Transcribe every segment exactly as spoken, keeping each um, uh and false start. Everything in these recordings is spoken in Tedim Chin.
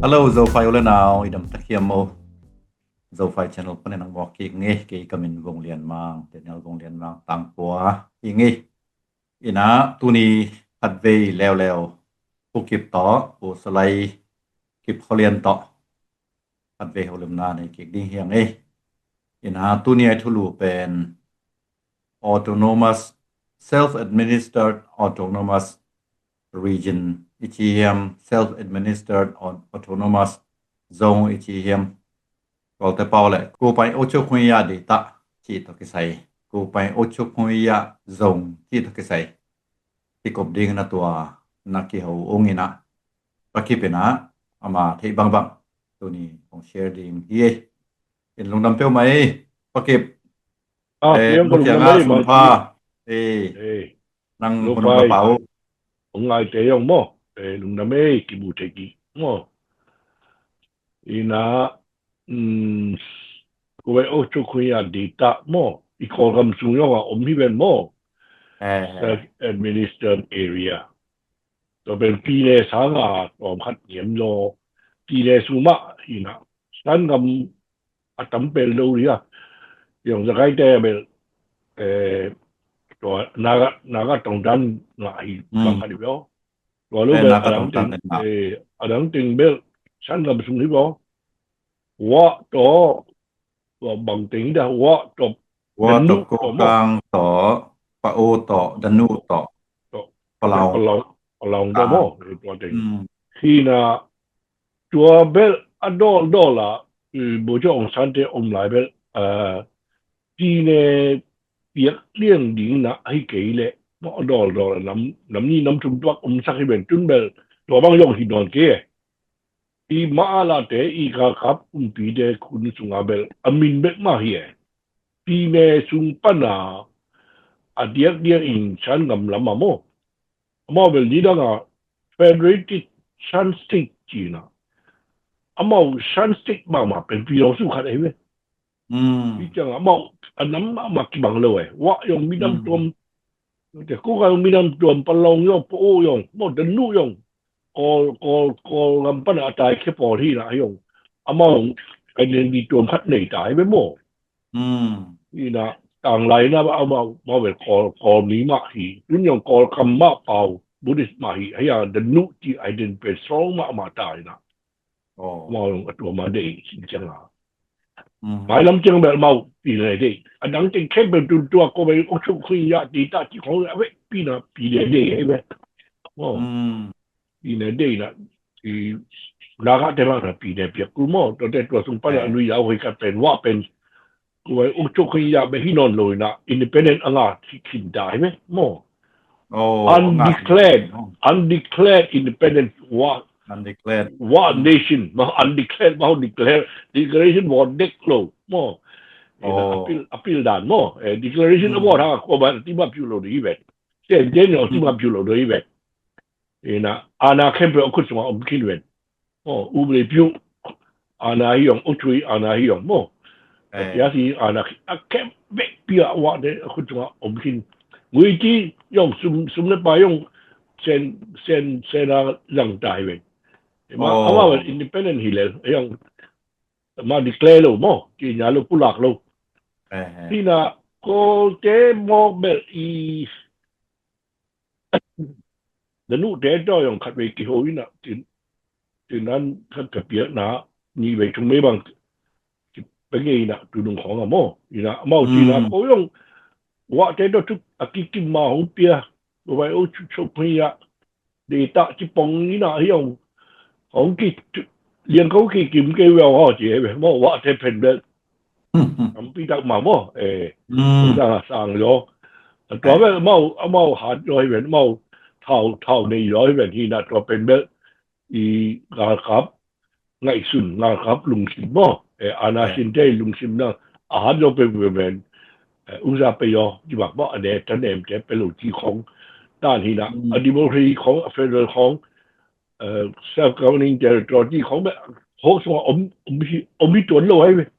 Hello, Zophai u le nau, i dam takhiam mo. Zophai channel panin ang muak kik ngi, kei ka min Vung Lian Mang, Daniel Vung Lian Mang Tangkua hi ngi. Ina tuni khatvei leuleu Pu Kip tawh, Pu Salai Kip Kholian tawh khatvei holimna nei kik ding hi ang ei. Ina tuni a i thulu pen autonomous, self-administered autonomous region i ci hiam, self-administered au-, autonomous zone i ci hiam. Kawlte pau le, ကိုယ်ပိုင်အုပ်ချုပ်ခွင့်ရဒေသ ci tawh kisai, ကိုယ်ပိုင်အုပ်ချုပ်ခွင့်ရဇုန် ci tawh kisai kikop ding na tua na kiho ung ina, Pa Kip ina ama theih bangbang tuni hong share ding hi ei. In lungdam peuhmah ei, Pa Kip. Ah, eh, kiang ko lungdam ei, Mangki. Ei. Ei. Nang hunung ka pau. Hong ngaite yong mo. Eh, lungdam ei, kimu thei ki mo. Ina, mm, ကိုယ်ပိုင်အုပ်ချုပ်ခွင့်ရဒေသ mo. I Kawlgam sung yong a om hi ven mo. Eh, eh. Self-administered area. Tua pen ပြည်နယ် sanga tawm khat ngiam zaw. ပြည်နယ် sung mah hi na. Shan gam a tam pel lo ria. Yong Zakaite bel, eh, tua Naga, Naga Tongtan ngah hi bang khat hi bel. Tua lo bel a dang teng, eh, a dang teng bel Shan gam sung hi bel. Wa tawh, tua bang teng hi da, Wa tawh, Wa tawh, Kokang tawh, Pau tawh, Danu tawh, Palau. Palau, Palau tawh mo, tua teng. Hi na, tua bel a dawldawl a, eh, Bogyoke Aung San te om lai bel, eh, ပြည်နယ် piak liang ding na hi kei le, mo a dawldawl a nam, nam nih nam thum tuak omsak hi ven tun bel, tua bang yong hi nawn kei. I mah a late, i galkap kumpite khun sunga bel a min bek mah hi e. ပြည်နယ် sung pana a diakdiak in Shan gam lam a mo. Amau bel nidang a Federated Shan State ci na. Amau Shan State mahmah pen ပြည်ထောင်စု khat ahi ve. Hi ciang amau a nam mahmah kibang lo e. Wa yong minam tuam, te Kokang yong minam tuam, Palong yong, Pau yong, mo Danu yong, Kawl, Kawl, Kawlgam pana a taikhia pawl hi na yong, amau yong identity tuam khat nei ta hi ve mo. Hi na, tanglai na amau, amau ve Kawl, Kawl mi mah hi. Tun yong Kawlgam mah pau, Buddhist mah hi. Hi a Danu ci identity strong mahmah ta hi na. Amau a tua ma deih sin ciang a. Mailam ciang bel amau ပြည်နယ် deih. A dang teng khempeuh tun tua ကိုယ်ပိုင်အုပ်ချုပ်ခွင့်ရဒေသ ci khong a vekpi na ပြည်နယ် deih hi ve. ပြည်နယ် deih na, i Naga te bang na ပြည်နယ် piak kul mo. Tua te tua sung pana lui yau hoi khat pen, Wa pen ကိုယ်ပိုင်အုပ်ချုပ်ခွင့်ရ bek hi nawn lo ina, independent a ngah khin ta hi ve mo. Undeclared, undeclared independent, Wa, Wa nation, ma undeclared, ma declare, declaration မဟုတ် declare လို့ မဟုတ် အပီး အပီး တန် မဟုတ် အဲ declaration အပေါ်ထားက ကိုယ်ပိုင် အသိအမှတ်ပြုလို့ ဒီပဲ စံတင်ရော အသိအမှတ်ပြုလို့ ဒီပဲ အဲ အာဏာ ခဲန်ပယ် အခု ကျွန်တော် အုပ်ချုပ်ခွင့် မဟုတ် ဥပဒေပြု အာဏာ ရှိအောင် အုပ်ချုပ်ရေး အာဏာ ရှိအောင် မဟုတ် အဲ တရားစီရင် အာဏာ အခဲန်ပယ် ပြ ဝ တဲ့ အခု ကျွန်တော် အုပ်ချုပ်ခွင့် ငွေကြေးရော စုံ စုံလင်ပါရော စင် စင် စင်တာ လင်တာ ပဲ မ အမ ပဲ independent ရှိလဲ အရော မ declare လို့ မဟုတ် ကြေညာလို့ ပူလၢ်လို့ အဲ ဒီနာ ကိုယ်တဲ မော်ဘယ် အီ Danu te tawh yong khat vei kiho ina, tin, tin an khat ka piakna, ni vei thum vei bang, pia ngei ina, tu nung khong a maw, ina, amau cina, ko yong, Wa te tawh thuk, a kikim ma hong pia, ko vai o chu chok phei ya, de ta ci pong ina, hi yong, hong ki, liang ko kikim kei vei haw ci, hei vei, maw, Wa te pen bel, Tampi tak mah maw, eh. Sang, sang zaw. Tua bel amau, amau hat zaw hi ven, amau thau, thau nei zaw hi ven hi na tua pen bel. I galkap, ngaihsun, galkap lungsim maw. Eh, ana sinte lungsim na, a hat zaw pen pen pen. Eh, uza pe zaw, ci bak maw, a ne, ta nem te pe lo ci khong. Tan hi na, a democracy khong, a federal khong, eh, self governing territory khong bel, ho sung om, om hi, om hi tuan lo hi ven.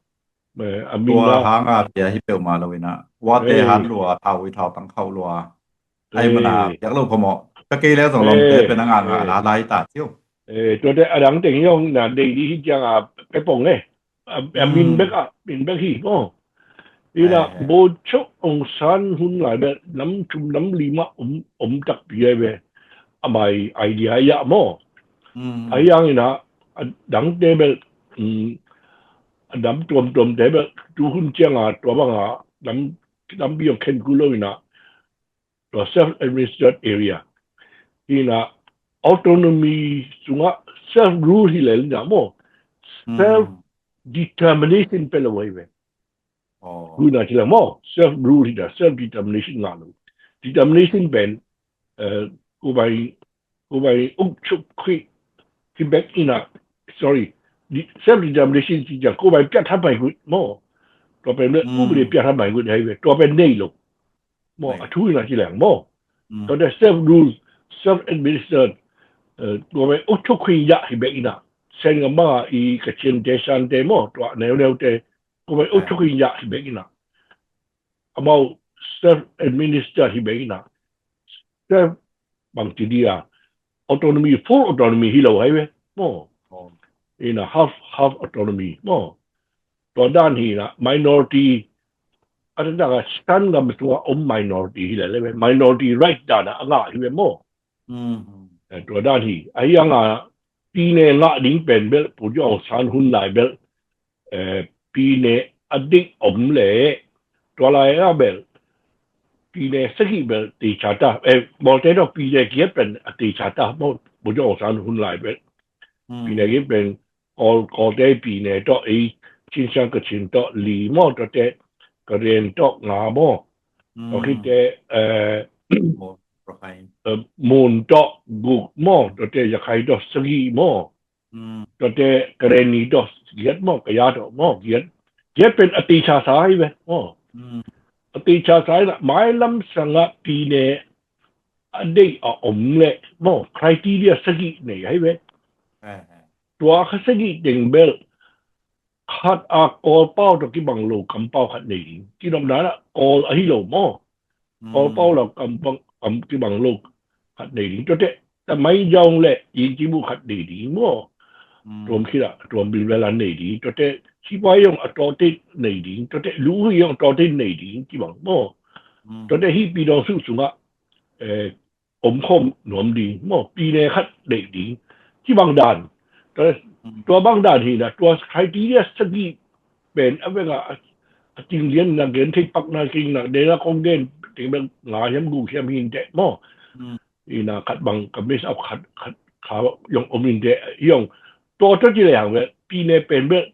Tua hanga tia hi peuhmah lo ina, Wate hat lua, thau i thau tang khauh lua. Ai mana piak lo phamawh. Ka kei le zong lawmte pen a ngah ngah la lai ta ciu. Eh, tuate a dang teng hi hong na dei di hi ciang a pepong eh. A, a min bek a, min bek hi maw. Ina, Bawlchok Aung San hun lai bel nam thum nam li mah om, om takpi ai ve. A mai idea ya maw. Ai ang ina, a dangte bel, um, a dam tuamtuamte bel, tu hun ciang a, tua bang a, dam, dam biang khen ku lo ina, tua self-administered area. Ina, autonomy sunga self-rule hi lel ina maw. Self-determination pe lo ai ve. Hu na ci leng maw, self-rule hi da, self-determination ngah lo. Determination pen, eh, ku bai, ku bai uk chuk khui, hi bek ina, sorry, self-determination ci ciang, ku bai piat ha bai gut maw. Tua pen le, ku bai piat ha bai gut hai ve, tua pen nei lo. Maw, a thu ina ci leng maw. Tua te self-rule, self-administered, eh, tua pen uk chuk khui ya hi bek ina. Sen ngam bang a i ka chin te san te maw, tua neu neu te, tua pen uk chuk khui ya hi bek ina. Amau self-administered hi bek ina. Self bang ci dia. Autonomy, full autonomy hi lo hai ve. Maw. Ina half, half autonomy. Maw. Tua dan hi ina minority. A dan a san ngam sunga om minority hi lel ve. Minority right dan a ngah hi ve maw. Eh, tua dan hi. Ahi ang a, pine ngah ding pen bel, Pu Aung San hun lai bel, eh, pine a dik om le, tua lai a bel, pine sagih bel, tei cha ta, eh, Bawlte tawh pine giat pen, a tei cha ta, Pu Aung San hun lai bel. Pine giat pen, Kawl, Kawlte pine tawh, ei, Xinjiang Kachin tawh, li maw, tuate, Karen tawh, nga maw. Tua khit te, eh, Mon tawh guk maw, tuate Yakhai tawh sagih maw. Tuate Karenni tawh giat maw, Kayah tawh maw, giat. Giat pen a tei cha sa hi ve maw. A tei cha sa hi na, mailam sanga pine a deih a om le maw, criteria sagih nei hi ve. Tua kha sagih teng bel, khat a Kawl pau tawh kibang lo kampau khat nei ding. Kinopna na Kawl ahi lo maw. Kawl pau lo kampau, kam kibang lo khat nei ding. Tuate, ta mai jong le, yin kibu khat nei ding maw. Tuam khit a, tuam bilbel a nei ding. Tuate, sipai jong a tawte nei ding. Tuate, lu hui jong a tawte nei ding, kibang maw. Tuate, hi pi dong su sunga, eh, omkhawm nuam ding maw, pine khat deih ding, ci bang dan. Tua, tua bang dan hi na, tua criteria sagih pen a veng a, a cing lian na gen thei pak na cing na, den a kong den, cing bek nga hiam guk hiam hi inteh maw. Ina khat bang ka miss out khat, khat kha jong om inteh, jong tua tua ci le hang bek, pine pen bek,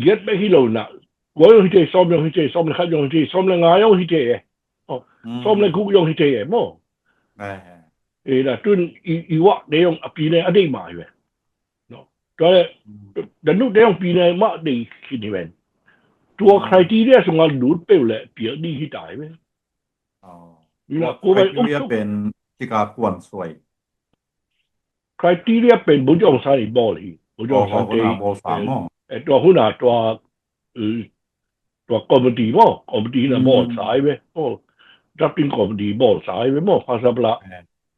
giat bek hi lo na. Kua jong hi thei, sawm jong hi thei, sawm le khat jong hi thei, sawm le nga jong hi thei e. Sawm le guk jong hi thei e maw. Ina tun i, i wah te jong a pine a deih mah hi ve. Tua le, da nu te jong pine mah deih khin hi ven. Tua criteria sunga lut peuh le piak ding hi ta hi ve. Ina tua kua bai criteria uk pen tika kuan suai. Criteria pen Pu Aung San i bawl hi. Pu Aung San te, tua hun a tua, tua committee maw, committee na bawl sa hi ve. Drafting committee bawl sa hi ve maw, pasapla.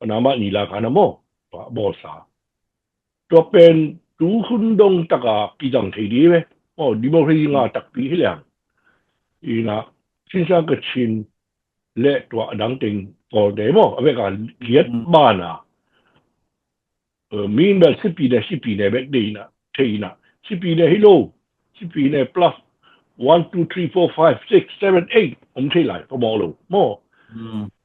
Panama ni la kana maw, tua bawl sa. Tua pen tu hun dong taka kizang thei di ve. Maw, democracy nga takpi hi leng. Ina, Xinjiang Kachin le tua a dang teng Kawlte maw, a vek a giat bana. Eh, min bel sipine, sipine bek deih na, thei na. Sipine hi lo, sipine plus one, two, three, four, five, six, seven, eight. Om thei lai, pamawh lo. Maw.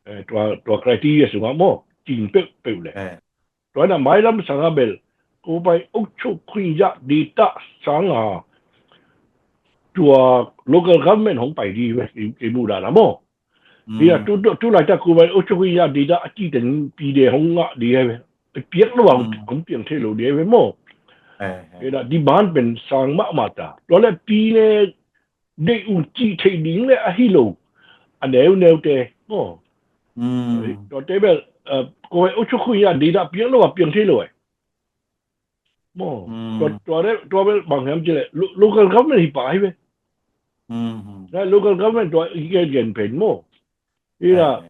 Eh, tua, tua criteria sunga maw. Cing peuh, peuh le. Tua na mailam sanga bel. Ko pai uk chuk khui ya di ta sanga. Tua local government hong pai di ve, i, i mu da na maw. Ina tu, tu, tu lai ta ku bai uk chuk khui ya di ta a ci teng pine hong ngah di ve. Piak lo ang hong piang thei lo di ve maw. Ina demand pen sang mahmah ta. Tua le pine deih ung ci thei ding le ahi lo. A neu neu te maw. Tua te bel, eh, ko bai uk chuk khui ya di ta piak lo a piang thei lo ai. Maw. Tua, tua le, tua bel bang hiam ci le, lo-, local government hi pa hi ve. Local government tua i gen gen pen maw. Ina,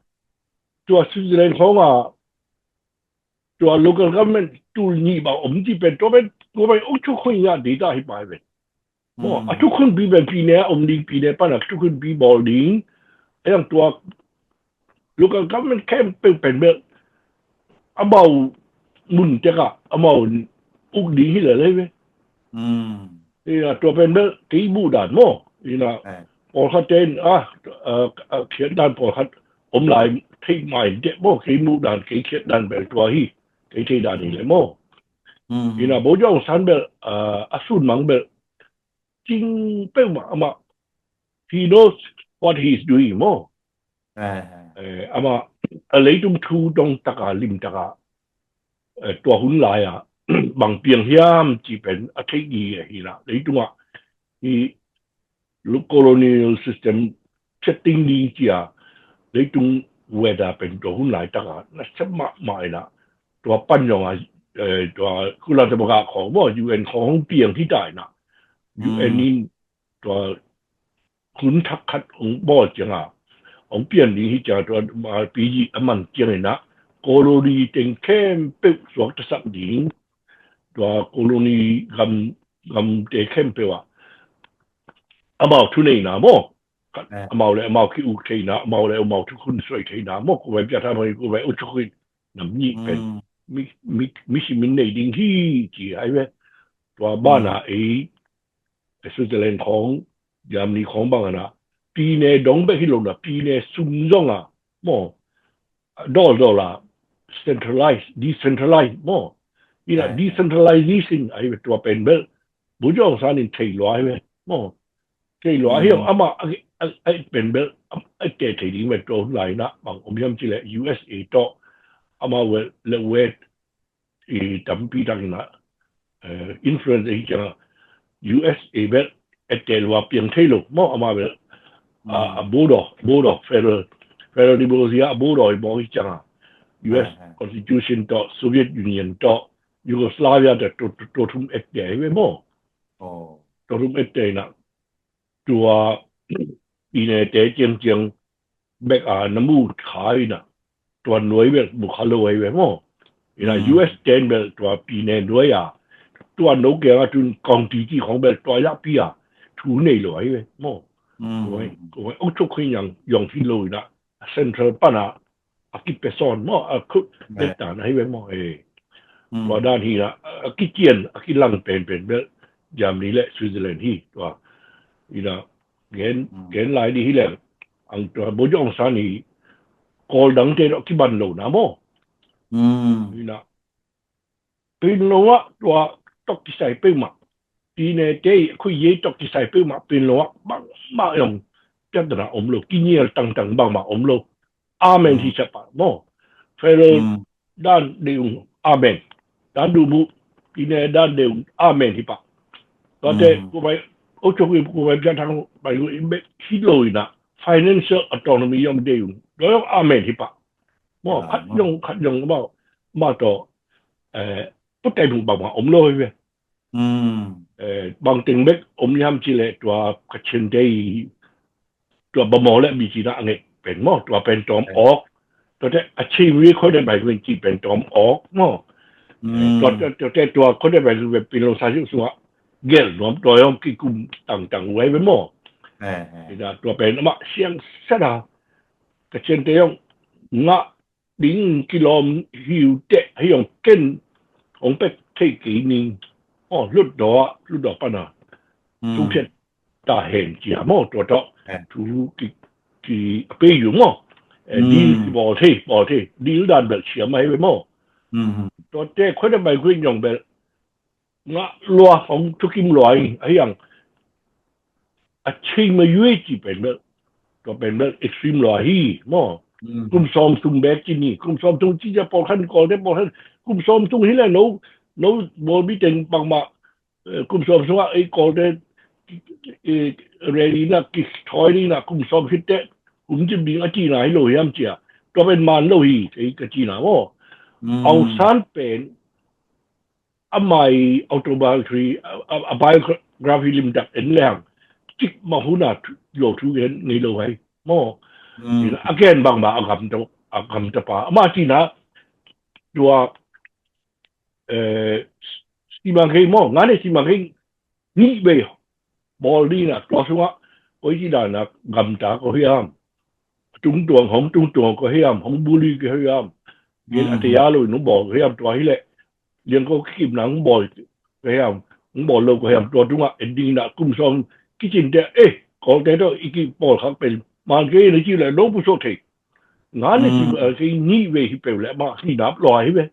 tua Switzerland khong a, tua local government tul nih bang om ci pen tua pen tua pen ong thukhun ya data hi pai pen. Mo a thukhun pi pen pi ne om ding pi ne pan a thukhun pi bol ding. Ayang tua local government camp pen pen bel amau mun teka amau uk ding hi le le ve. Ina tua pen bel kei bu dan mo ina pawlkhat ten a khiat dan pawlkhat om lai thei mai de mo kei mu dan kei khiat dan bel tua hi kei thei dan hi le mo. Ina bo jong san bel a sun mang bel cing peuhmah amah he knows what he is doing mo. Amah a leitung thu dong taka lim taka tua hun lai a bang piang hiam ci pen a thei gi a hi la leitung ah hi colonial system setting ding ci a leitung weda pen tua hun lai taka na sep mah mah ina tua pan zong a tua kulang te baka khong mo U N khong hong piang hi ta ina U N in tua hun thak khat ong bawl cianga ong pian ding hi cianga tua P G a man ciangina colony teng khempeuh suak tasak ding tua colony gam gamte khempeuh ah amau thuneina maw amau le amau ki uk theina amau le amau thukhun suai theina maw ko vai piatha mai ko vai uchukhun nam ni pen mi mi mi simin nei ding hi ci ai ve tua bana ei Switzerland khong Germany khong bang ana pine dong bek hi lo na pine sum zong a maw dol dol a centralized decentralized maw ina decentralization ai tua pen bel bu jong san in thei lua ai ve maw thei lua hi ama ai pen bel ai te thei ding ve tua lai na bang om yam ci le U S A to ama we le we i tampi tak ina influence ei cianga U S A bel ete lua piang thei lo maw ama bel a board of board of federal federal democracy a board of i bawng i cianga U S Constitution to Soviet Union to Yugoslavia to to thum ete hi ve maw to thum ete ina tua ine te ciang ciang bek a na mu kha ina tua nuai bek mu kha lo ai ve maw ina U S ten bek tua pine nuai a tua no kiang a tun kong ti ti khong bek tua ya pi a thu nei lo ai ve maw ong thuk khin yang yong hi lo ina central pan a a kipeson maw a khut bek ta na hi ve maw e tua dan hi ina a kikian a kilang pen pen bek Germany le Switzerland hi tua ina gen gen lai di hi leng ang tua bo jong san hi kol dang te kiban lo na maw ina pin lo ah tua tok kisai peuhmah pine te khui ye tok kisai peuhmah pin lo ah bang ma yong pian dana om lo kinial tangtang bang ma om lo amen hi sapa maw federal dan deung amen dan du bu pine dan deung amen hi pa tua te ku bai o chok i ku bai pian thang bai ku i be hi lo ina financial autonomy yong deung do yong amen hi pa maw khat yong khat yong maw maw to eh putai bung bang ma om lo hi ve bang teng bek om yam ci le tua ka chen te tua ba maw le mi ci na ange pen maw tua pen tom ok tua te a chi mi khoi de bai wen ci pen tom ok maw tua te tua khoi de bai wen pin lo sa ju sua gel nuam tua yom ki kum tang tang wai wen maw ina tua pen ma siang sa da ka chen te yong nga ding kilawm hiu teh hei hong ken hong pek thei kei ning aw hlutdaw ah hlutdaw pana thuphiat ta hen cia maw tua tawh thu ki ki a pei yu maw dil ki bawl thei bawl thei dil dan belh cia mai ve maw tua te khoi da bai khuin yong belh ngah lua hong thukim lua hi a hiang a chei ma yue ci pen bel tua pen bel extreme lua hi maw kum sawm sung bek ci ni kum sawm sung ci cia pawlkhan kawlte pawlkhan kum sawm sung hi le no no bawl bi teng bangmah kum sawm sungah ei kawlte rally na ki thawi ding na kum sawm khit teh kum ci ding a cina hi lo hiam cia tua pen man lo hi kei ka cina maw Aung San pen amah i autobiography a biography limtak en lehang cik mah huna lo thu gen ngei lo hai maw a gen bangmah a gamta a gamta pa amah cina tua eh, simang kei maw, ngane simang kei nih vei bawl ding ina, tua sungah koi ci dan a gamta ko hiam, tungtuang, hong tungtuang ko hiam, hong bully ko hiam, gen a te ya lo in hong bawl ko hiam, tua hileh liang ko kikimna hong bawl ko hiam, hong bawl lo ko hiam, tua tungah en ding ina kum sawm kicin te, eh, Kawlte tawh i kipawl khak pen man kei na ci leh lo pusuak thei. Ngane simang kei nih vei hi peu leh mah hi nap lua hi ve.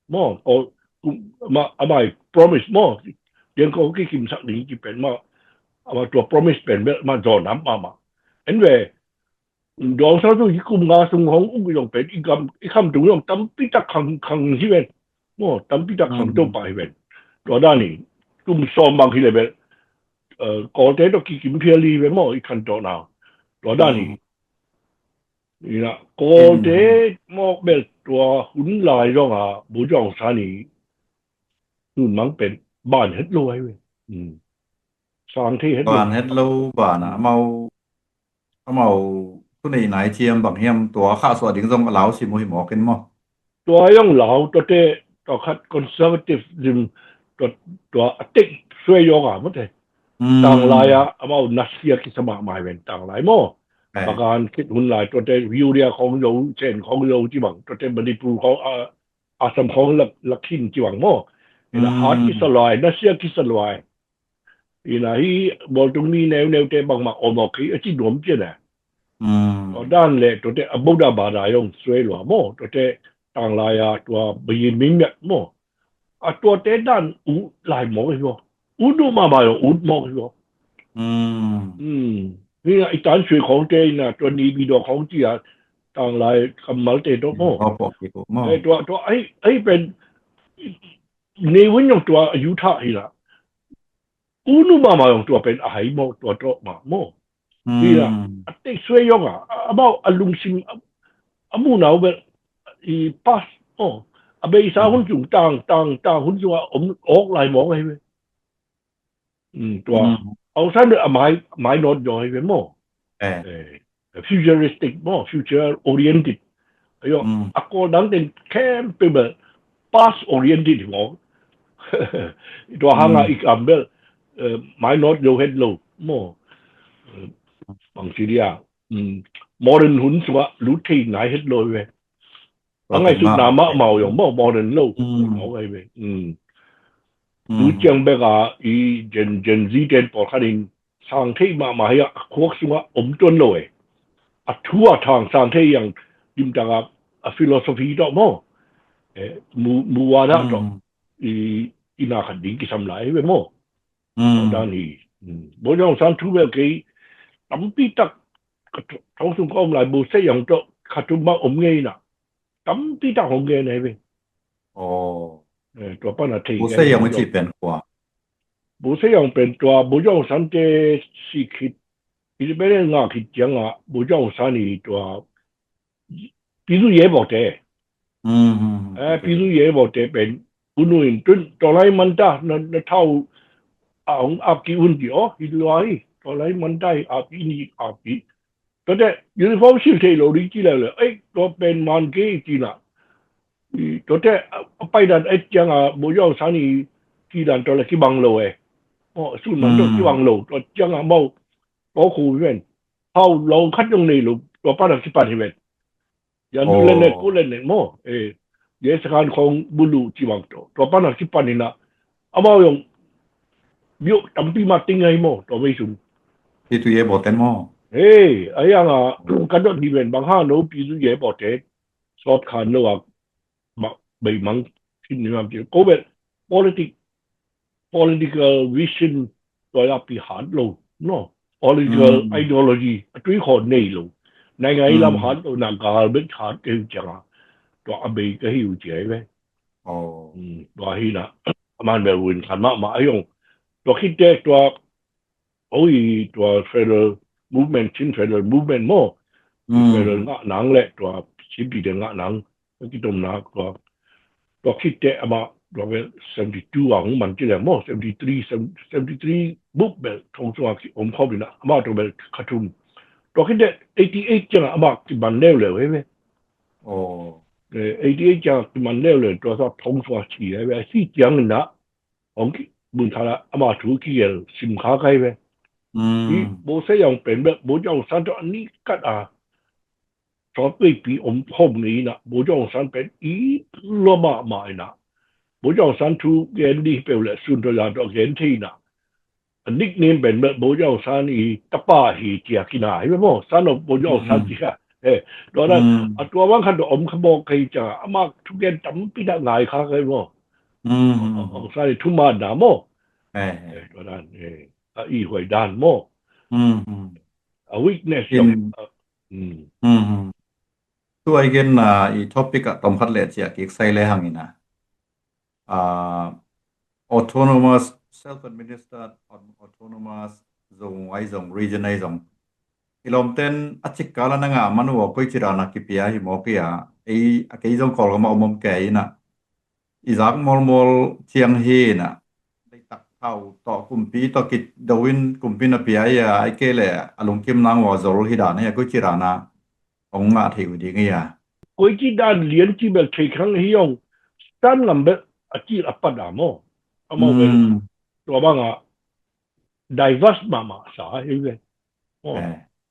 Maw, o, kum, ma, amah i promise maw, liang ko kikimsak ding ci pen mah, amah tua promise pen bel mah zawn nam mahmah. En ve, dawng sa tu i kum nga sung hong uk zong pen i gam, i kham tung zong tampi tak khang, khang hi ven. Maw, tampi tak khang to pa hi ven. Tua dan hi, kum sawm bang hi le bel, eh, Kawlte tawh kikim phial hi ven maw, i khan tawh na. Tua dan hi. Ina, Kawlte mawk bel tua hun lai zong a, Bo Jong San i nun mang pen ban het lo ai ve. Sang thei het lo. Ban het lo, ban a, amau, amau, tu nei nai thiam bang hiam tua khah suah ding zong a lau sim uh hi mawk in maw. Tua zong lau, tuate, tua khat conservatism, tua, tua a tek suai zong a, mawte. Tanglai a, amau nasia kisa mahmah hi ven tanglai maw. Bagan khit hun lai, tuate Uria khong zo, Sen khong zo ci bang, tuate Manipur khong, a, Assam khong lak, lak khin ci bang maw. Ina hat kisa luai, nasia kisa luai. Ina hi bawltung mi neuneute bangmah om awk kei a ci nuam cian a. Tua dan le tuate a boda bada zong suai lua maw, tuate tanglai a tua bayin mi miat maw. A tuate dan uh lai mawk hi maw. Ut uh mahmah zong ut mawk hi maw. Hi a i tan suai khawngte ina tua ni bidaw khawng ci a tanglai kammalte tawh maw. Tua, tua ahi, ahi pen nei vun zong tua a yu thah hi la. Unu mahmah zong tua pen a hai maw, tua tawh mah maw. Hi la, a tek suai zong a, a, amau a lungsim, a, a munau bel, i pas, maw. A beisa hun sung tang, tang, tang hun sung a om awk lai mawk ahi ve. Tua, Aung San bel a mai, mai not zong ahi ve maw. Eh, futuristic maw, future oriented. Ayo, a kawl dang ten khempeuh bel past oriented hi maw. Tua hang a i kam bel, eh, mai not zo het lo maw. Eh, bang ci dia, modern hun sungah lut thei nai het lo ve. A ngaihsutna mahmah uh zong maw, modern lo. Maw ngai ve. Tu ciang bek a i Gen, Gen Z ten pawlkhat in sang thei mahmah hi a, a khuak sungah om tuan lo e. A thu a thang sang thei ang dimtak a, a philosophy tawh maw. Eh, mu, mu wa dah tawh. I, i na khat ding kisam lai ve maw. Dan hi. Bo Jong San thu bel kei tampi tak ka thong sung ka om lai Bo Sek Yong tawh Khartoum mah om ngei na. Tampi tak hong gen ahi ve. Aw. Eh, tua pan a thei Bo Sek Yong a ci pen kua. Bo Sek Yong pen tua Bo Jong San te si khit, i pen nga khit ciang a Bo Jong San i tua Pizu Ye Bo te. Eh, Pizu Ye Bo te pen unu in tun tua lai man ta na, na thau a hong ap ki un ti aw, hi tua hi. Tua lai man ta hi ap i ni ap i. Tuate uniform sil thei lo ding ci leu le, ei, tua pen man kei ci na. Tuate a paidan et ciang a Bo Jong San i kidan tua le kibang lo e. Aw, sun man tua kibang lo, tua ciang a mau, tua khu hi ven. Hau long khat zong nei lo, tua pan a kipan hi ven. Yan du len nek, ku len nek maw. Eh, ye sakan khong bulu ci bang tua. Tua pan a kipan hi na. Amau zong biu tampi ma ting ahi maw, tua mei sung. Pizu Ye Bo ten maw. Hei, a yang a, ka dot hi ven bang ha no Pizu Ye Bo ten. Sawt khan lo a, ma, bei mang khin ni mam ci. Ko vet, politic, political vision, tua ya pi hat lo, no. Political ideology, a tui khaw nei lo. Nai ngai lam hat lo, na gal bet hat ke hu ciang a. Tua a bei ka hi hu ci ai ve. Tua hi na, a man bel win khan mahmah a hi ong. Tua khit te, tua, oi, tua federal movement, Chin federal movement maw. Federal ngah nang le, tua, Chin pi te ngah nang. Kitom na, tua, tua khit te amah, tua bel seventy two a hong man ci le maw, seventy three, seventy three bup bel, thong sung a ki om khawm hi na, amah tua bel Khartoum. Tua khit te eighty eight ciang a amah kiman leuleu hi ve. Aw. Eh, eighty eight ciang kiman leuleu tua sa thong sua ci ai ve, a si ciang in ah hong ki bun thala ama thu kigelh sim kha kai ve. I bosei ang pen bek Bo Aung San tawh a ni kat a sawt veipi om khawm ngei in ah Bo Aung San pen i lua mahmah in ah Bo Aung San thu gen dih peuh le sun tawh zan tawh gen thei in ah a nickname pen bek Bo Aung San i tapa hi cia kina hi ve maw, son of Bo Aung San cia. Eh, tua dan a tua bang khat tawh om kha mawk kei ciang a ama thugen tampi dah ngai kha kei maw. Aung San i thuman na maw. Eh, tua dan eh, a i huai dan maw. A weakness in. Tua i genna i topic ah tom khat le ciah kik sai le hang in ah, ah, autonomous, self-administered, autonomous zong ai zong, region ai zong, i lawmten a cik kala na ngah man uh aw, koi ci dan a kipia hi mawk hi a, ei a kei zong Kawlgam a om om kei in ah i zak mawlmawl ciang hi in ah, leitak thau tawh kumpi tawh kido in kumpi na pia hi a, ai kei le a lungkim nang uh a zol hi dan hi a, koi ci dan a hong ngah thei uh ding hi a. Koi ci dan lian ci bel thei khang hi ong, Shan ngam bel a cil a pat a maw. Amau bel tua bang a diverse mahmah sa hi ve. Aw.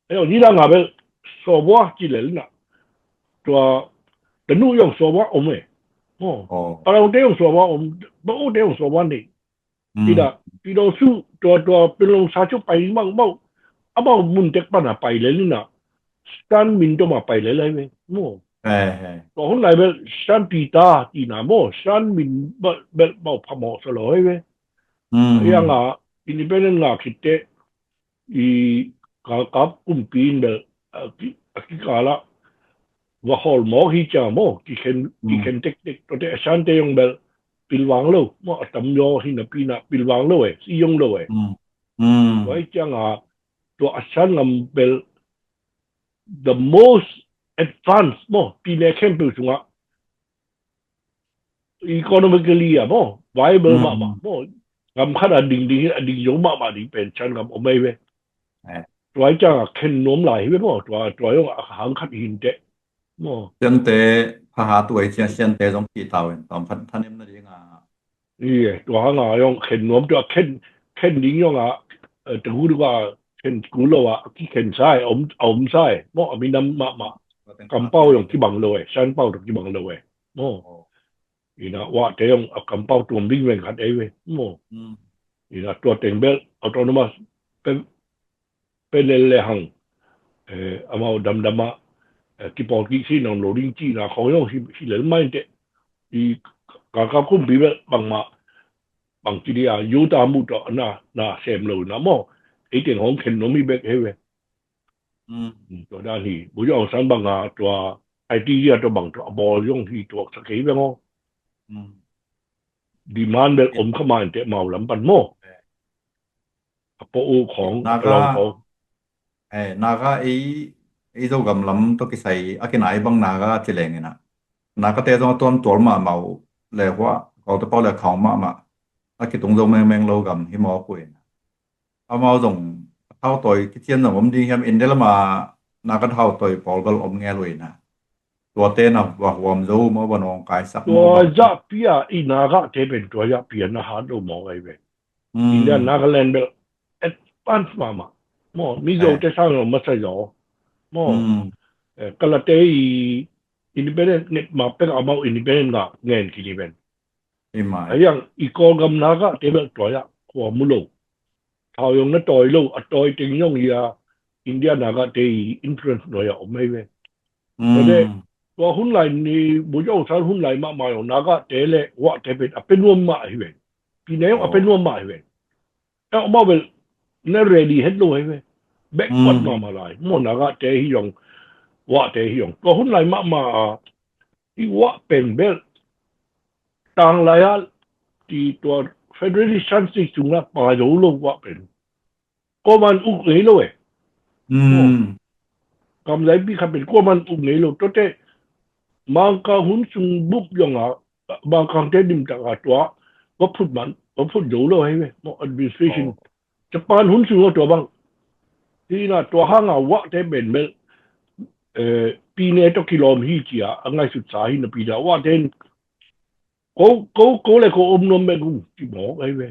Ayo ni la nga bel sawbua ci lel na. Tua tanu yong sawbua om e. Aw. Aw. Palau te yong sawbua om, ba o te yong sawbua nei. Ida, pido su tua tua pilong sa cu pai mang mau. Amau mun tek pan a pai lel na. Shan min to ma pai lel lai ve. Mo. Tua hun lai bel Shan pi ta ti na mo. Shan min bel bel mau pha mo sa lo hai ve. Ia nga independent nga khit teh i galkap kumpi in bel a ki, a kikal ah va hawl mawk hi cia maw, kikhen, kikhen tektek. Tuate a Shante zong bel pilvang lo maw, a tamzaw hi napi in ah pilvang lo e, si zong lo e. Tua hi ciangin tua a Shan ngam bel the most advanced maw, pine khempeuh sungah economically ah maw, viable mahmah maw, gam khat a ding ding hi a ding zo mahmah ding pen Shan gam om ei ve. Tua hi ciangin khen nuam lai hi ve maw, tua, tua zong a hang khat hi inteh maw. Siante pha ha tuai ciang Siante zong kihta uh in tawm khat thanem nading a. Ie, tua hang a zong khen nuam tua khen, khen ding zong a, eh, tegu ding a khen kul lo a, kikhen sa e, a om, a om sa e maw, a minam mahmah. Kampau zong kibang lo e, Shanpau zong kibang lo e maw. Ina wahte zong a kampau tuam ding veng khat ei ve maw. Ina tua teng bel autonomous pen, pen lel le hang, eh, amau damdam ah, eh, kipawl kik si nang lo ding cihna khawng zong hi, hi lel mai inteh. I galkap kumpi bel bangmah bang ci ding a, youth a muh tawh na, na sem lo na maw. Ei teng hong khen nuam hi bek hi ve. Tua dan hi, bu zong san bang a tua, I T zia tua bang tua, a bawl zong hi tua, sa kei beng aw. Demand bel om kha ma inteh mau lam pan maw. A pawh uh khawng, Naga, a lawng khawng. Eh, Naga ei, ei Zogam lam tawh kisai, a kinai bang Naga ci leng ina. Naga te zong a tuamtual mahmah uh, le hua, kau te pau le khawng mahmah. A kitung zo mengmeng lo gam hi mawk uh ina. Amau zong a thautawi kician zong om ding hiam, India lama Naga thautawi pawl bel om ngel uh ina. Tuate na va huam zo maw, va nawngkaisak maw, tua zahpi a i Naga te pen tua zahpi a na hat lo maw ei ve. India Nagaland bel advance mahmah maw, Mizo te sang lo masa zaw maw. Eh, Kalate i independent nget ma pek amau independent nga ngen kini pen. Ahiang i Kawlgam Naga te bel tua zah khua mu lo. Thau zong na tawi lo, a tawi teng zong hi a India Naga te i influence nuai a om ei ve. Tua hun lai ni, bu zong san hun lai mahmah zong Naga te le wah te pen a pe nuam mah hi ve. Pine zong a pe nuam mah hi ve. Eh, amau bel na ready het lo hi ve. Backward mahmah lai. Maw Naga te hi zong, wah te hi zong. Tua hun lai mahmah a, i wah pen bel tang lai a, ti tua federation state sungah pa zo lo wah pen. Kuaman uk ngei lo e. Kamzaipi khat pen kuaman uk ngei lo. Tuate Mangkang hun sung bup zong a, Mangkang te dimtak a tua va phut man, va phut zo lo hi ve. Maw administration. Japan hun sung a tua bang. Hi na tua hang a wah te pen bel, eh, pine tawh kilawm hi ci-a a ngaihsutsa hi napi dah, wah ten ko ko ko le ko om nuam bek ung ci mawk ahi ve.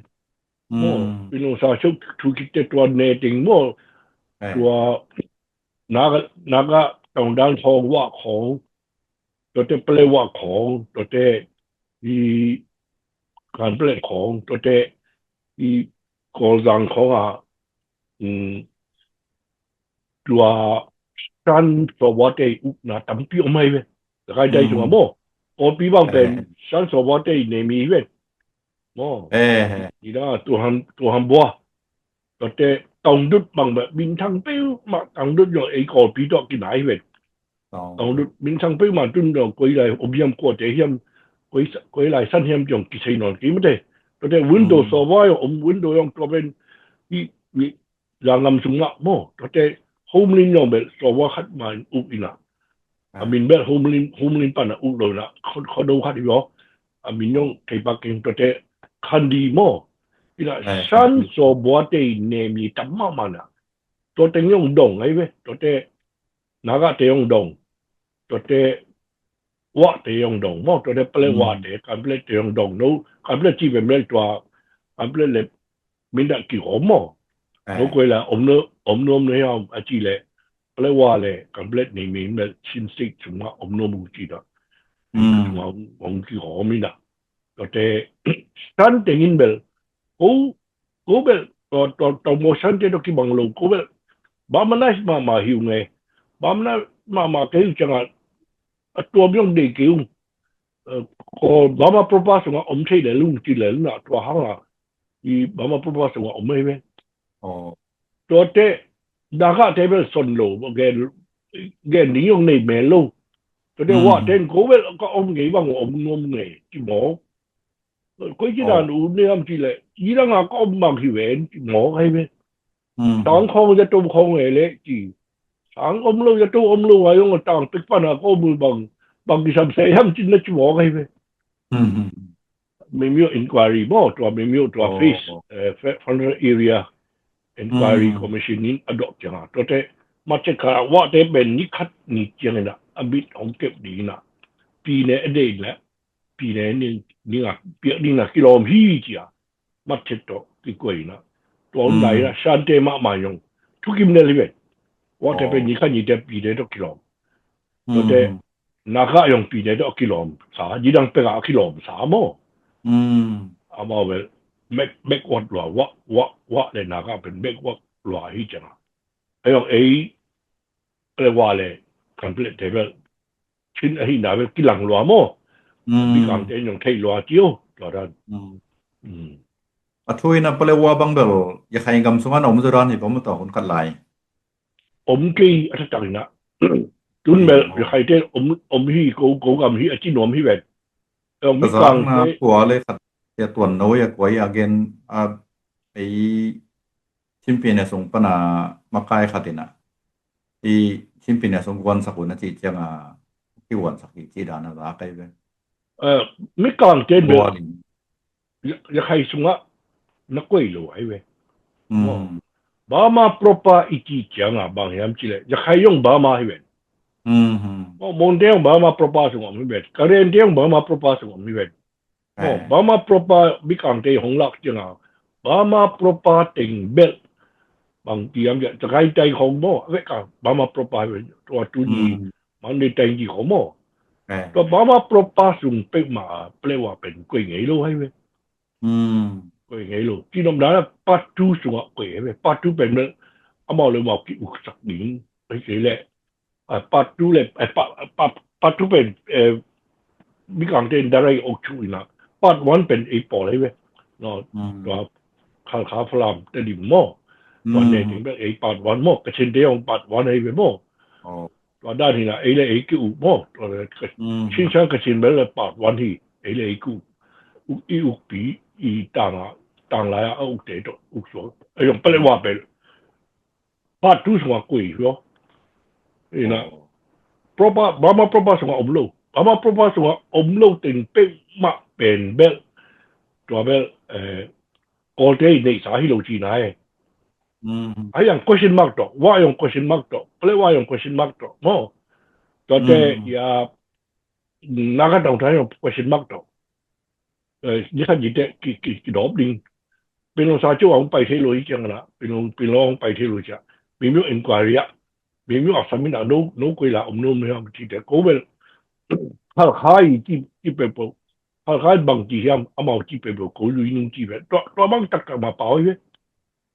Maw, pinungsa suk thu kik te tua ne ting maw, tua Naga, Naga tawngdan khawng, wah khawng, tuate Pale wah khawng, tuate i Kanpale khawng, tuate i Kawlzang khawng ah, um, tua Shan sawbuate i ukna tampi om ahi ve. Takai dai sungah maw, Kawlpi bang pen Shan sawbuate i nemi hi ve. Maw, i da tuhan, tuhan bua. Tuate Taungdut bang beh, minthang peuhmah, Taungdut zong ei Kawlpi tawh kinai hi ve. Taungdut minthang peuhmah, tun zong koi lai om hiam, kuate hiam, koi lai san hiam zong kisei nawn kei mate. Tuate Window sawbua zong om, Window zong tua pen i, i Zangam sungah maw, tuate Homelin zong beh sawbua khat mah in uk inah. A min bel Homelin, Homelin pan a uk lo inah, kho, kho do khat hi aw. A min zong kei pak keng, tuate Khandi maw. Inah Shan sawbuate i nemi tam mahmah inah. Tuate zong dong ahi ve, tuate Nagate zong dong. Tuate Wahte zong dong maw, tuate Pale Wahte, Kanpalete zong dong. No, Kanpalet ci pen bel tua Kanpalet le Mindat kigawm maw. No koi la om no, om no, om no hiam a ci le, Pale Wah le Kanpalet nei min bel Chin State sungah om no mu ci dah. Sungah om, om kigawm inah. Tuate Shan tengin bel ko, ko bel tua, tua, tua maw Shante tawh kibang lo, ko bel Bamanize mahmah hi ung e. Bamanize mahmah kei uh ciangah a tuam zong deih kei ung. Ko Bama proper sungah om thei lel ung ci lel inah, tua hangah i Bama proper sungah om ahi ve. Tuate Nagate bel son lo, gen, gen ding zong nei mel lo. Tuate Wahten ko bel ka om ngei bang om nuam ngei ci mawk. Koi ci dan u ne hiam ci le, i dangah ka om bang hi ven ci mawk ahi ve. Sang khawng zato khawng e le ci. Sang om lo zato om lo a zong a tang pek pan a ka om uh bang, bang kisam se hiam cin na ci mawk ahi ve. Mimyo inquiry maw, tua Mimyo tua FAIC, eh, Fe-, Frontier Area Inquiry Commission in a dok ciangah, tuate matchet khat ah Wahte pen ni khat ni ciang inah a bit hong kep ding inah, pine a deih inah, pine ning, ning a piak ding inah kilawm hi ci-a matchet tawh kikuai inah. Tua hun lai inah Shante mahmah zong thukim lel hi ven. Wahte pen ni khat ni te pine tawh kilawm. Tuate Naga zong pine tawh a kilawmsa, nidang pekah a kilawmsa maw. Amau bel back, backward lua, Wah, Wah, Wah le Naga pen backward lua hi ciangah. A zong ei Pale Wah le Kanpalete bel Chin ahihna bel kilang lua maw. Bikangte zong thei lua ci o, tua dan. A thu inah Pale Wah bang bel Yakhai gam sungah na om zaw dan hi bang maw tua hun khat lai. Om kei a taktak inah. Tun bel Yakhaite om, om hi, ko, ko gam hi a ci nuam hi ven. Om hi Kazakna Kangte. Tua le khat tia tuan no ya kuai a gen a ei Chin pine sung pana makai khat inah. I Chin pine sung guansak un a ci ciangah kiguansak hi ci dan a za kai ve. Mikangte bel Yakhai sungah na kuai lo ahi ve. Bama proper i ci ciangah bang hiam ci le, Yakhai zong Bama hi ven. Mon te zong Bama proper sungah om hi ven. Karen te zong Bama proper sungah om hi ven. Bama proper Mikangte hong lak ciangah Bama proper teng bel bang ti hiam ci le, Takai tai khawng maw, a vekah Bama proper hi ven. Tua tuni Mandalay tai ci khawng maw. Tua Bama proper sung peuhmah a Pale Wah pen kuai ngei lo ahi ve. Kuai ngei lo. Ci nopna inah part two sungah kuai ahi ve. Part two pen bel amau le amau ki-uksak ding ahi kei leh, part two le, part two pen Mikangte in darai uk thu inah part one pen ei pawl ahi ve. Tua Khalkha, Falam, Tedim maw. Tua ne teng bel ei part one maw. Kachinte zong part one ahi ve maw. Tua dan hinah ei le ei ki-uk maw. Tua le Chin Shan Kachin bel le part one hi, ei le ei ki-uk. Uk i ukpi i tangah, tanglai ah a ukte tawh uk suak. A zong Pale Wah bel part two sungah kuai hi aw. Inah proper, Bama proper sungah om lo. Bama proper sungah om lo teng peuhmah pen bel, tua bel Kawlte i neihsa hi lo cihna e. A zong question mark tawh, Wah zong question mark tawh, Pale Wah zong question mark tawh maw. Tuate ia na ka tong thai question mark tawh. Ni khat ni teh ki dawp ding. Pen lo sa cu a hong pai thei lo hi ciang a, pen lo hong pai thei lo ciang, mi mi inquiry ah, mi mi a samin a no koi la om no mi ham ci teh ko bel Khalkha i ci peuhpeuh, Khalkha i bang ci hiam, amau ci peuhpeuh ko lui nung ci ve. Tua bang taktak ma pau hi ve.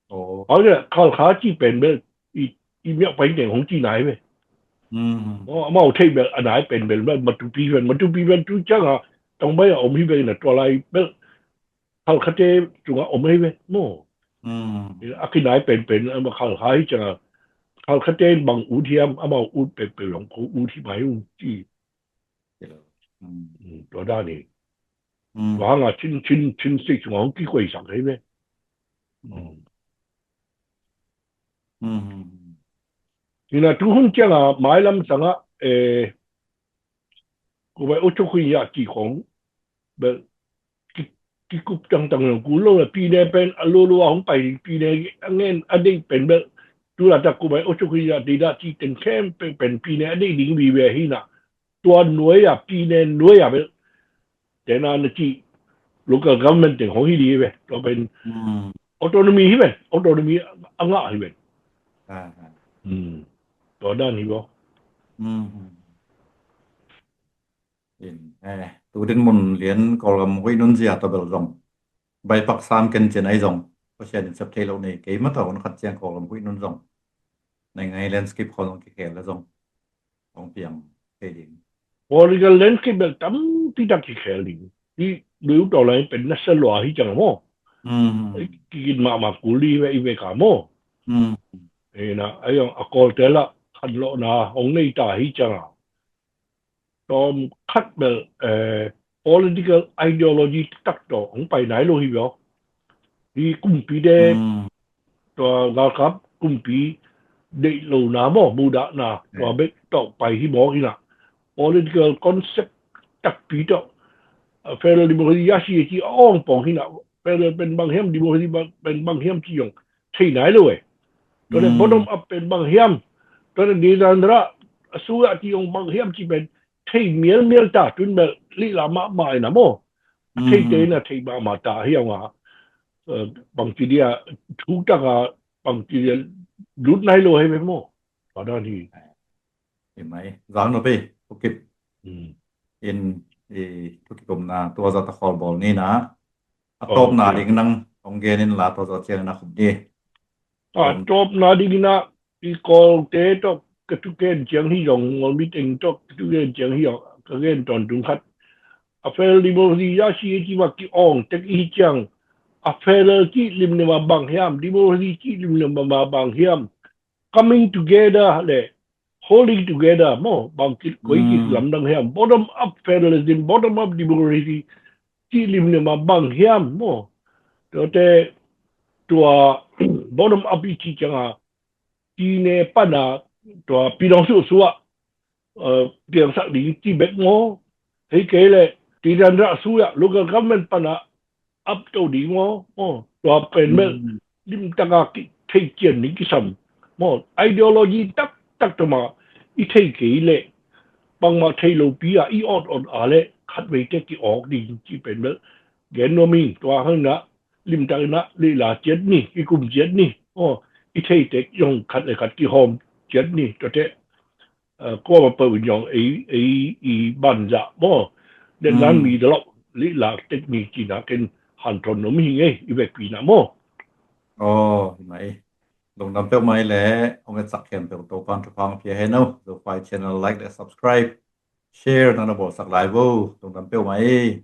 Aw, Khalkha ci pen bel i miak pai teng hong ci nai ve. Amau thei bel a nai pen bel bel Matupi pen, Matupi pen tu ciang a tong bai a om hi ve na tua lai bel Khalkhate cungah om hi ve maw. A kinai penpen ama Khalkha hi ciang a Khalkhate bang ut hiam, amau ut peuhpeuh zong ko ut hi mai ung ci. Tua dan hi. Tua hanga chin chin chin sik cungah hong kikuaisak hi ve. Hina tu hun ciang a mailam sangah ko bai o chok hin ya ci khong bel kikup tangtang lo kul lo la pine pen a lolo a hong pai pine a ngen a deih pen bel tu la tak ko bai o chok hin ya deih dah ci teng khempeuh pen pine a deih ding vive hina. Tua nuai a pine nuai a bel tena na ci local government teng hong hi di hi ve. Tua pen autonomy hi ven, autonomy a ngah hi ven. Tua dan hi bo. Tu din mun lian Kawlgam huih nun zia tua bel zong baipak sam ken cin ai zong Pasian in sep thei lo nei kei ma tau na khat ciang Kawlgam huih nun zong nai ngai landscape khaw zong kikhel la zong hong piang thei ding. Political landscape bel tampi tak kikhel ding. Hi lui tau lai pen nasa lua hi ciang maw. Kikit mahmah kul ding hi ve i ve ka maw. Ina ai zong a Kawlte lah khanlawhna hong nei ta hi ciang a tawm khat bel political ideology tak tawh hong pai nai lo hi bia. Hi kumpite tua galkap kumpi deih lona maw mudahna tua bek tawh pai hi mawk ina political concept takpi tawh federal democracy ya si ci a awng pawng hina federal pen bang hiam democracy pen bang hiam ci yong thei nai lo e. Tua le bottom up pen bang hiam tua le dedan rah a su a ci yong bang hiam ci pen thei mialmial ta tun bel lihla mahmah ina maw. A theite ina thei mahmah ta hi a nga bangci dia thuk taka bangci dia lut nai lo hei ve maw. Tua dan hi. Hi mai zang no pei thukip in i thukikumna tua zata khawl bawl nina a tawpna ding nang hong gen in la tua zata ciang na khup ni. A tawpna ding ina i Kawlte tawh ka thuken ciang hi zong Ngolmi teng tawh ka thuken ciang hi zong ka gen tawntung khat. A federal democracy ya si ci ma ki awng tek i hi ciang a federal ci limlim a bang hiam democracy ci limlim a bang hiam coming together le holding together maw bang kit koi kit lamdang hiam bottom up federalism bottom up democracy ci limlim a bang hiam maw. Tuate tua bottom up i ci ciang a pine pana tua pinong suhsuah piangsak ding ci bek maw. Hei kei le tidan rah suya local government pana ap to ding maw. Tua pen mel limtaka thei cian ding kisam maw ideology taktak tama i thei kei le bangmah thei lopi a i awt awt a le khatveite ki awk ding ci pen mel gen nuam ing tua hangna limtak ina lila ciat ni kikum ciat ni. I thei tek yong khat le khat kihawm ciat ni tuate kuama pau in yong ei ei i banzah maw. Dendan mi dalok lila tek ni cina ken hanthon nom hi ngei i vekpi na maw. Aw hi mai lungdam peuh mai le hong etsak khempeuh Topan thupha pia hen o. Zopai channel like le subscribe share nana bawlsak lai vo. Lungdam peuh mai.